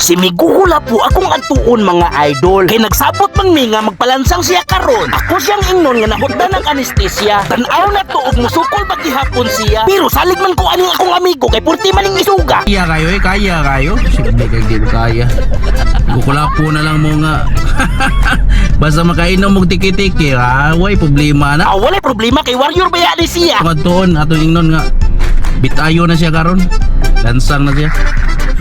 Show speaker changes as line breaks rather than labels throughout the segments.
Si Miguhula po akong adtuon, mga idol. Kay nagsabot man mi nga magpalansang siya karon. Ako siyang ingnon nga nahutdan ng anesthesia. Tan-aw na to og musukol ba gihapon siya. Pero salig man ko aning akong amigo kay purti man ning isuga.
Kaya kayo eh, kaya kayo. Sige kay di mo kaya. Kukulapo na lang mo nga. Basta makainom og tiki-tiki, ha, way problema na.
Ah, walay problema kay warrior ba ni siya.
Tuon atong ingnon nga bitayo na siya karon. Lansang na siya.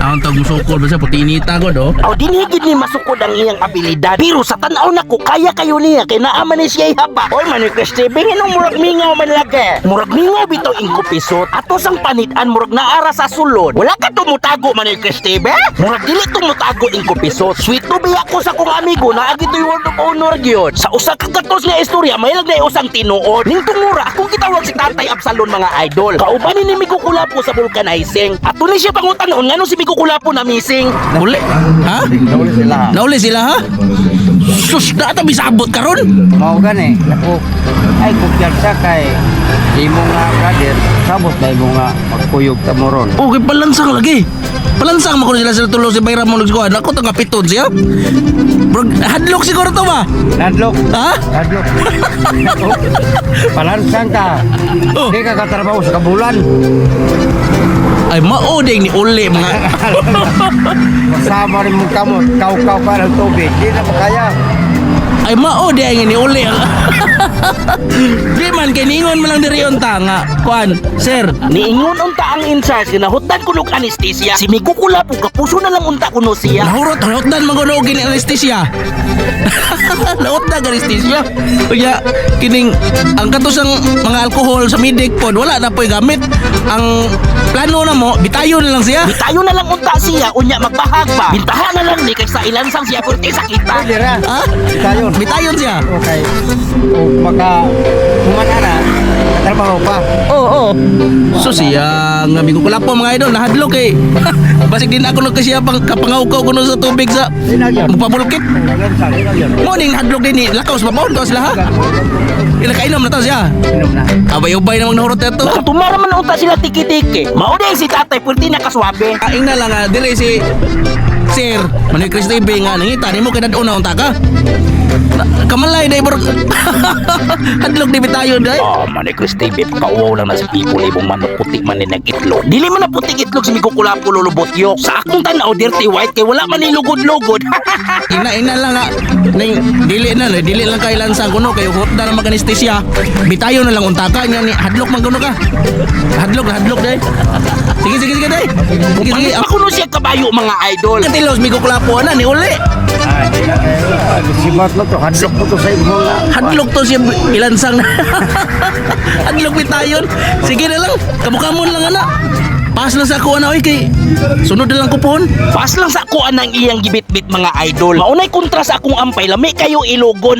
Ang tag musukol ba siya puti inita god oh.
Aw, dinhi gid ni masukod ang iyang abilidad. Pero sa tan-aw nako kaya kayo niya kay naa man ni siya haba. Oy, man ni Steven, inong murag mingaw man lagi. Murag mingaw bitaw ingkupisot. Ato sang panitan murag naara sa sulod. Wala ka tumutago, man ni Steven. Murag dili tumutago ingkupisot. Sweet to biya ko sa kong amigo na agi to'y word of honor gyud. Sa usa ka gatos nga istorya may na usang tinuod. Ning tungura akong gitawag si Tatay Absalon, mga idol. Kauban ni Migo Kulapo sa vulcanizing. Ato ni siya pangutanon ngano si Migo Kulapo na missing.
Uli. Ha?
Nauli sila.
Nauli sila ha? Sus, na ata bisabot karon.
Mao gani, naku. Ay kumpiyansa kay imo nga brother, sabot na imo nga magkuyog ta mo ron.
Okay, palansang lagi. Palansang man kuno sila sa tulo si Bayram mo nagsukuhan. Ako tong kapiton siya. Bro, hadlok siguro to ba?
Nadlok.
Ha?
Nadlok. Naku. Palansang ka.
Oh.
Di ka katrabaho sa kabulan.
Ay mao ding ni uli mga.
Kasama rin mong kamot, kaw-kaw ka ng tubig. Di na makaya.
Ay mao di ay ni uli. Di man kay ningon man lang diri unta nga. Kuan, sir.
Niingon unta ang in-charge ginahutan kuno og anesthesia. Si Migo Kulapo kapuso na lang unta kuno siya.
Nahurot, hurot man kuno og kini anesthesia. Nautdan anesthesia. Kaya kining ang katusang mga alkohol sa medic pod wala na po'y gamit. Ang plano na mo, bitayon na lang siya.
Bitayo na lang unta siya unya magbahag pa. Bintaha na lang ni kay sa ilansang siya kurti sakita.
Pwede ra.
Ha?
Bitayon.
Bitayon siya.
Okay. O maka humana na, katrabaho pa.
Oo. So siya nga migo kulapo, mga idol, nahadlok eh. Basig din ako nagkasiya pang kapangawkaw kuno sa tubig sa
Di na yun.
magpabulkit.
Palansang, di na yun.
Mo ning nahadlok din ni lakaw sa babaon to sila ha. Ila kainom na to siya.
Inom na.
Abay-ubay namang nahurot ito.
Nakatumara man unta sila tiki-tiki. Mao di si tatay purti nakaswabe.
Aing na lang nga dire si Sir Manoy Chris TV nga nangita nimo kay dadon na unta ka. Kamalay day bro. Hadlok di bitayon day.
Oh, man Chris TV, pakauwaw lang na sa people ibong manok puti man ni nag-itlog. Dili man na puti itlog si Migo Kulapo lulubotyok. Sa akong tan-aw dirty white kay wala man ni lugod-lugod.
Ina ina lang nga ning dili na dili lang kay lansang kuno kay hutda na mag anesthesia. Bitayon na lang unta ka nya ni hadlok man kuno ka. Hadlok na hadlok day. Sige sige sige day. Sige sige.
Palit pa kuno siya kabayo, mga idol.
Katilos migo kulapo ana ni uli.
Ah, di na kayo. Sibat mo to, hadlok mo to sa imo nga.
Hadlok to siya ilansang na. Hadlok bitayon. Sige na lang. Kamukamon lang ana. Pas lang sa ako ana oy kay sunod na lang ko pohon.
Pas lang sa kuan ang iyang gibitbit, mga idol. Maunay kontra sa akong ampay, lami kayo ilogon.